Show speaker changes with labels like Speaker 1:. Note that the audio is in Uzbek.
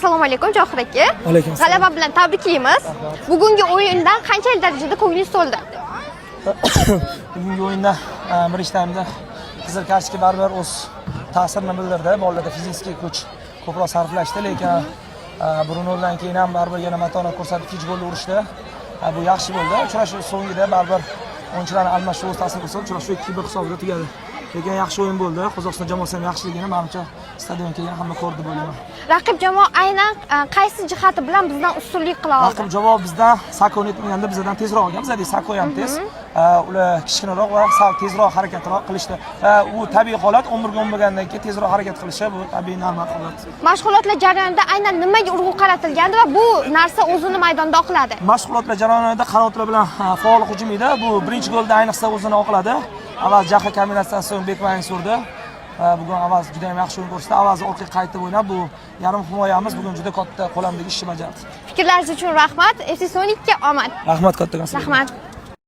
Speaker 1: Assalomu alaykum, Johir aka.
Speaker 2: Alaykum assalom.
Speaker 1: G'alaba bilan tabriklaymiz. Bugungi o'yindan qanchalik darajada ko'nglingiz to'ldi?
Speaker 2: Bugungi o'yinda birinchi taymda qizil kartochka baribir o'z ta'sirini bildirdi. Bolalarda физический kuch ko'proq sarflashdi, lekin 1-0 dan keyin ham baribir yana matonat ko'rsatib, ikkinchi golni urishdi. Bu yaxshi bo'ldi. Uchrashuv so'ngida baribir o'yinchilarni almashuv o'z ta'sir ko'rsatdi. Uchrashuv 2-1 hisobida tugadi. Lekin yaxshi o'yin bo'ldi. Qozog'iston jamoasi ham yaxshiligini, manimcha, stadionga kelgan hamma ko'rdi deb o'ylayman.
Speaker 1: Raqib jamoa aynan qaysi jihati bilan bizdan ustunlik qila oldi?
Speaker 2: Raqib jamoa bizdan Sakoni aytmaganda bizdan tezroq olgan. Bizadek Sako ham tez. Ular kichkinaroq va sal tezroq harakatroq qilishdi. Va u tabiiy holat, 11 ga 10 bo'lgandan keyin tezroq harakat qilishi, bu tabiiy, normal holat.
Speaker 1: Mashg'ulotlar jarayonida aynan nimaga urg'u qaratilgandi va bu narsa o'zini maydonda oqladi?
Speaker 2: Mashg'ulotlar jarayonida qanotlar bilan faol hujum edi. Bu birinchi golda ayniqsa o'zini oqladi. Avaz Jaha kombinatsiyasidan so'ng Bekmayin surdi. Bugun Avaz juda ham yaxshi o'yin ko'rsatdi. Avaz orqaga qaytib o'ynab, bu yarim himoyamiz bugun juda katta qo'lamdagi ishni bajardi.
Speaker 1: Fikrlaringiz uchun rahmat. FC Sonicga omad.
Speaker 2: Rahmat kattakon sizlarga.
Speaker 1: Rahmat.